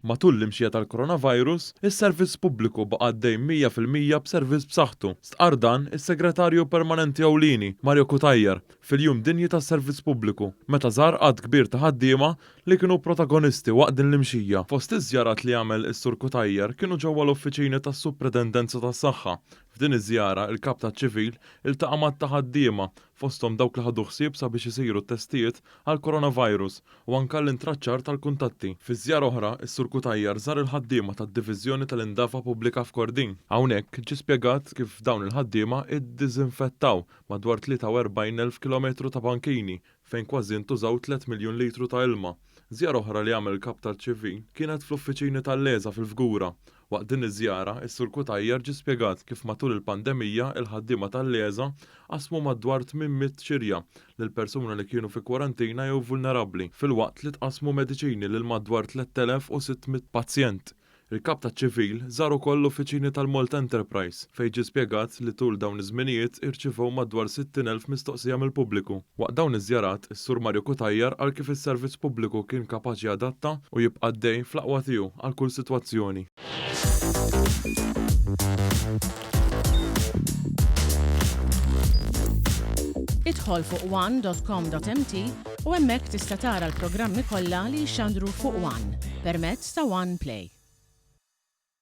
Matul l-imxija tal-coronavirus, is-servizz pubbliku baqa' għaddej 100% b'servizz b'saħħtu. Stqarr dan is-Segretarju Permanenti Ewlieni, Mario Cutajar, fil-Jum Dinji tas-Servizz Pubbliku, meta żar għadd kbir ta' ħaddiema li kienu protagonisti waqt din l-imxija. Fost iż-żjarat li għamel is-Sur Cutajar kienu ġewwa l-uffiċini tas-Supretendenza tas-Saħħa. F'din iż-żjara, il-Kap taċ-Ċivil iltaqa' m'għadd ta' ħaddiema, fosthom dawk li ħadu ħsieb sabiex isiru t-testijiet għall-coronavirus u anke l-intraċċar tal-kuntatti. Fi żjara oħra, is-Sur Cutajar żar il-ħaddiema tad-Diviżjoni tal-Indafa Pubblika f'Kordin. Hawnhekk ġie spjegat kif dawn il-ħaddiema iddiżinfettaw madwar 43,000 kilometru ta' bankini fejn kważi ntużaw tlett miljun litru ta' ilma. Żjara oħra li għamel il-Kap tal-CV kienet fl-uffiċini tal-LESA fil-Fgura. Waqt din iż-żjara, is-Sur Cutajar ġie spjegat kif matul il-pandemija il-ħaddiema tal-LESA qasmu madwar 800 xirja lil persuna li kienu fi kwarantina jew vulnerabbli, filwaqt li tqassmu mediċini lil madwar 3,600 pazjent. Il-Kap taċ-Ċivil żar ukoll l-uffiċini tal-Malta Enterprise fejn ġie spjegat li tul dawn iż-żminijiet irċivew madwar 60,000 mistoqsija mill-pubbliku. Waqt dawn iż-żjarat, is-Sur Mario Cutajar qal kif is-servizz pubbliku kien kapaċi jadatta u jibqa' għaddej fl-aqwa tiegħu għal kull sitwazzjoni. Idħol fuq one.com.mt u hemmhekk tista' tara l-programmi kollha li jixxandru fuq One permezz ta' One Play.